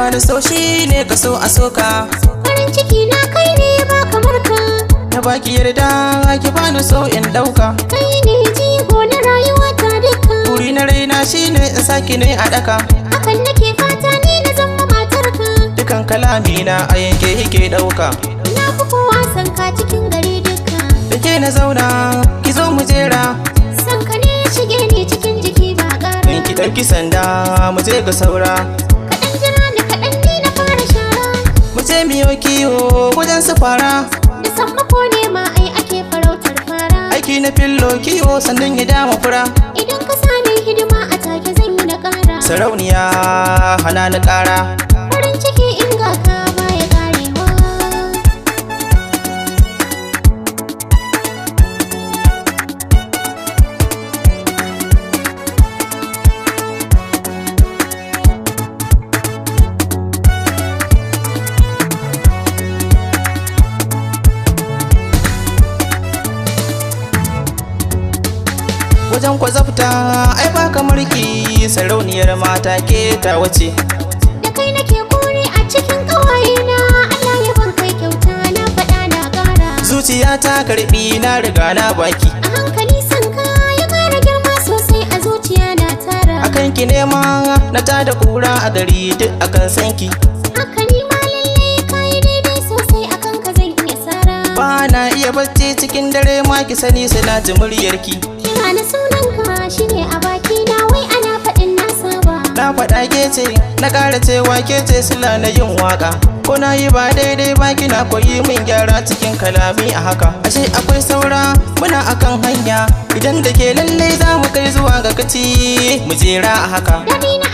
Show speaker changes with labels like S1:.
S1: Bani so shine ka so a soka.
S2: Farin ciki na kai ne ba kamar ka.
S1: Na baki yarda ki bani so in dauka.
S2: Kai ne jigo na rayuwa ta duka.
S1: Buri na raina shine in saki ne a daka.
S2: Hakan nake fata ni na zama matarka.
S1: Dukan kalami na a yanke yake dauka.
S2: Na fi kowa san ka cikin gari duka.
S1: Da ke na zauna ki zo mu jera.
S2: San ka ne ya shige ni cikin jiki ba ƙara.
S1: In ki ɗauki sanda mu je ga saura.
S2: Kaɗan jira ni kaɗan ni na fara shara.
S1: Mu je miyo kiwo wajen su fara.
S2: Da sammako ne ma ai ake farautar fara.
S1: Aiki na fillo kiwo sannan ya dama fura.
S2: Idan ka sani hidima a take zan yi na ƙara.
S1: Sarauniya hana na ƙara.
S2: Farin ciki in ga ka baya ƙarewa.
S1: Wajen kwazafta ai ba kamar ki, sarauniyar mata ke ta wace.
S2: Da kai nake kore a cikin ƙawayena. Allah ya ban kai kyauta na faɗa na ƙara.
S1: Zuciya ta karbi na riga na baki.
S2: A hankali san ka ya ƙara girma sosai a zuciya na tara.
S1: Akan ki nema na tada kura a gari duk akan sanki.
S2: Haka ni ma lallai ka yi daidai sosai akan ka zan iya sara.
S1: Ba na iya bacci cikin dare ma ki sani sai na ji muryarki.
S2: Kira na sunanka shine a baki na wai ana faɗin na saba.
S1: Na faɗa ke ce na ƙara cewa ke ce sila na yin waka. Ko na yi ba daidai ba kina koyi min gyara cikin kalami a haka. Ashe akwai saura muna akan hanya, idan da ke lallai za mu kai zuwa ga kaci mu jera a haka.
S2: Daɗi na